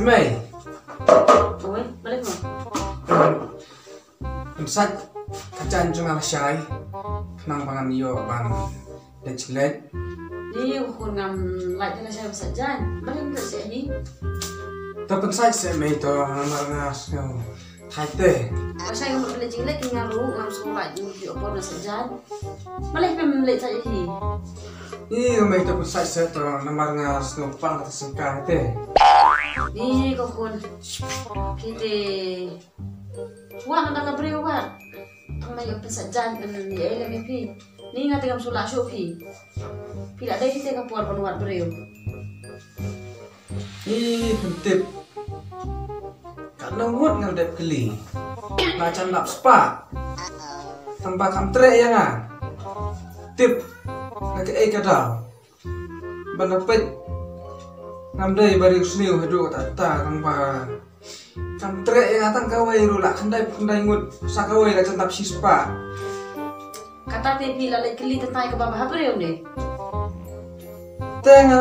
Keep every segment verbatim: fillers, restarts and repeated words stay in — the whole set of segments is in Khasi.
Mei. Oi, balei mo? Pynsait ka jaiñ jong nga lashai. Khnang ba ngan ïoh ban leit jingleh. Ni u khun ngam lait lashai pynsait jaiñ. Balei ngam leit seh ni? To pynsait seh mei to namar nga sngew thait te. Lashai ngam leit jingleh ki nga ruh ngam sngew lait ni ki opor na sait jaiñ. Balei phim leit sait hi? Ni mei to pynsait seh to namar nga sngew pang kata sengkai te. Ni ko khun. Phi te. Wat na ka briew wat. Tang mei pynsait jaiñ pynleh lem phi. Ni nga te ngam shu lah shuh phi. Phi la dei te ka por ban wad briew. Ih, pyntip. Katno ngut ngan dep kylli. Ba jan lap spah. Tang ba kam treh ïa nga. Tip. Na kaei ka daw. Ban da peit. Ngam dei ba riewsniew haduh katta katta tang ba kam treh ïa nga tang kawei ruh la khyndai khyndai ngut sa kawei la jan lap shispah. Kata te phi la leit kylli tang ïa kaba bhabriew ne? Te nga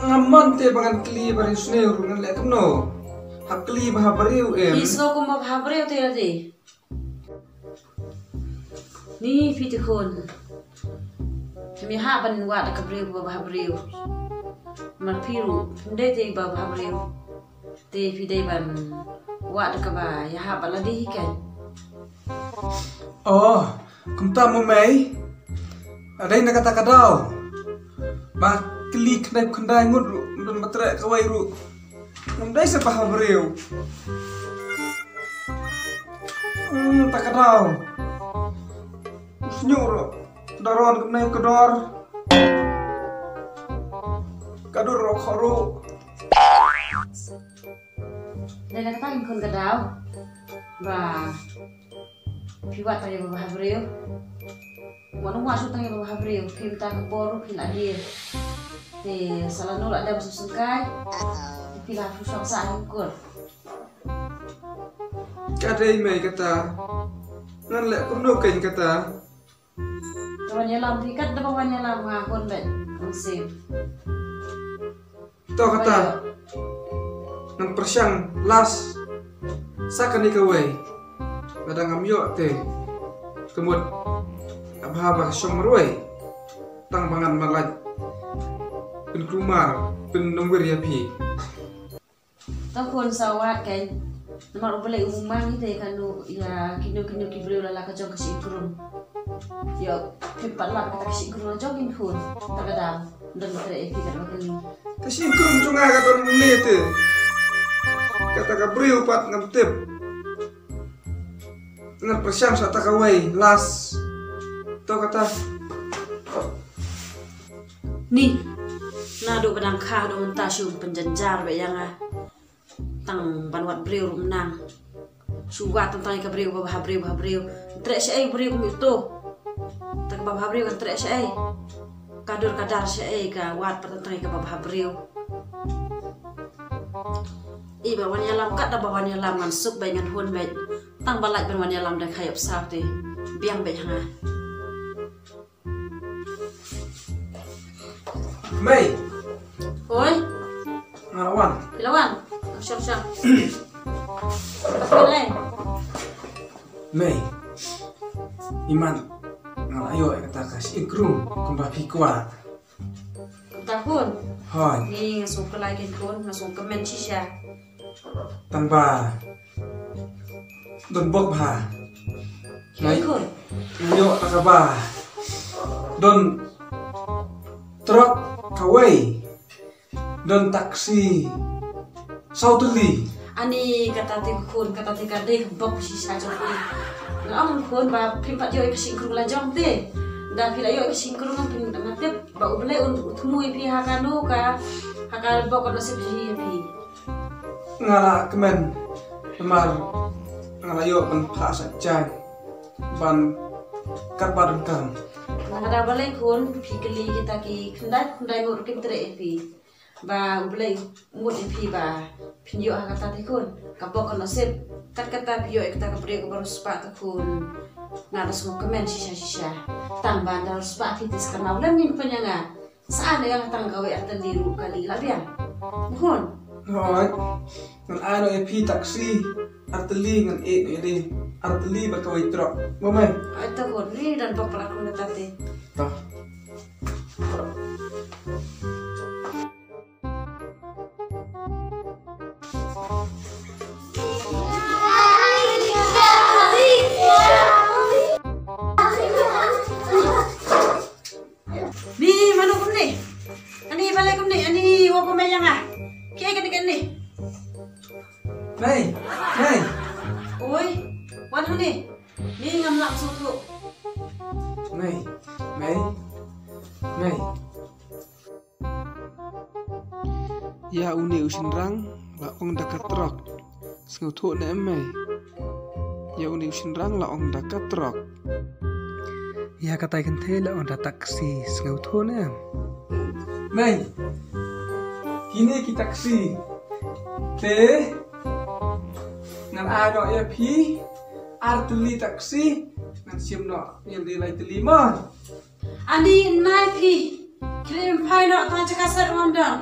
ngam mon te ba ngan kylli ba riewsniew ruh ngan leh kumno. Hap kylli bhabriew em. Phi sngew kum ba bhabriew te la dei. Ni phi te khun. Phim ïahap ban wad da ka briew ba bhabriew. Namar phi ruh phim dei te ba bhabriew. Te phi dei ban wad da kaba ïahap ba la dei hi kan. Oh, kumta mo mei. Dei na kata ka daw. Ba kylli khyndai khyndai ngut ruh, ym don ba treh kawei ruh. Ngam dei sa bhabriew. Hmm, ta ka daw. Sñiuh ruh. Daron kumne ka dor. Ka dur ruh kho ruh. Dei na kata in khun ka daw. Ba. Phi wad tang ïa ba bhabriew. Wat ym wad shuh tang ïa ba bhabriew. Phi mynta ka por ruh phi la dier. Te sa lano la dep sngewsengkai. Phi la phi shong sah ha kur. Ka dei mei kata. Ngan leh kumno kein kata. Ka wan ïalam phi kat da ba wan ïalam nga khun bad. Ong sim. To kata. Ngan pyrshang last. Sa kane kawei. Lada ngam ïoh te. Ka mut. Ka bha ba ka shong marwei. Tang ba ngan malait. Pynkulmar, pynlongwir ïa phi. To khun sa wad kein. Namar U Blei u mang ïa te kano ïa kino kino ki briew la la ka jong ka shyieng krum. Ïa phim pat lap kata ka shyieng krum la jong in khun. Ta ka dang don ba treh ïa phi kat ba kane. Ka shyieng krum jong nga ka don ne te. Kata ka briew pat ngam tip. Ngan pyrshang sa ta kawei last. To kata. Ni. Naduh ba dang kha haduh mynta shu pynjynjar bad ïa nga. Tang ban wad briew ruh mynta. Shu wad tang tang ïa ka briew ba bhabriew bhabriew. Treh shaei briew kum ïa uto. Tang ba bhabriew kan treh shaei. Ka dur ka dar shaei ka wad pat tang tang ïa ka ba bhabriew. I ba wan ïalam kat da ba wan ïalam ngan suk bad ngan hun bad. Tang ba lait ban wan ïalam da kha ïap saw te. Biang bad ha nga. Mei. Oi. Nga la wan. Phi la wan. Shong shong. Phi la. Mei. Iman. Nga la ïoh ïa kata ka shyieng krum kumba phi kwah. Kata khun. Hoi. Ni nga sngewkhlaiñ kein khun, nga sngewkmen shisha. Tang ba don bok bha. Kein khun. Nga ïoh ta kaba don trok kawei. Don taxi. Saw tylli. Ani kata te khun, kata te ka dei bok shisha jong phi. Nga ong khun ba phim pat ïoh ïa ka shyieng krum la jong te. Da phi la ïoh ïa ka shyieng krum phin, nga tip ba U Blei un thmu ïa phi ha kano ka, ha ka bok ka nasib jong phi. Nga la kmen namar nga la ïoh ban phah sa jaiñ ban kat ba donkam. Nga da balei khun phi kylli kita ki khyndai khyndai ngut kim treh ïa phi. Ba U Blei mut ïa phi ba phin ïoh ha kata te khun. Ka bok ka nasib. Kat kata phi ïoh ïa kata ka briew kaba riewspah te khun. Nga da sngewkmen shisha shisha. Tang ba da riewspah phi te sa ka nau lem ngin pynïa nga. Sa an ïa nga tang kawei ar tylli ruh kali la biang. Khun. Hooid. Ngan ai noh ïa phi taxi. Ar tylli ngan ïeh noh ïa lade. Ar tylli bad kawei trok. Mo mei? Ai ta khun, ni don bok pala khun kata te. Ta. Ni mano kumne? Ani balei kumne? Ani wa kumne ïa nga. Kiei kane kane? Mei, mei. Oi, wan hangne. Ni ngam lah sngewthuh. Mei, mei, mei. Ïa une u shynrang la ong da ka trok. Sngewthuh ne em mei? Ïa une u shynrang la ong da ka trok. Ïa katai kynthei la ong da taxi. Sngewthuh ne em? Mei, kine ki taxi. Te ngan ai noh ïa phi ar tylli taxi. Ngan shim noh ïa lade lai tylli mo. Ani nai phi. Klim phai noh tang jaka set wan dang.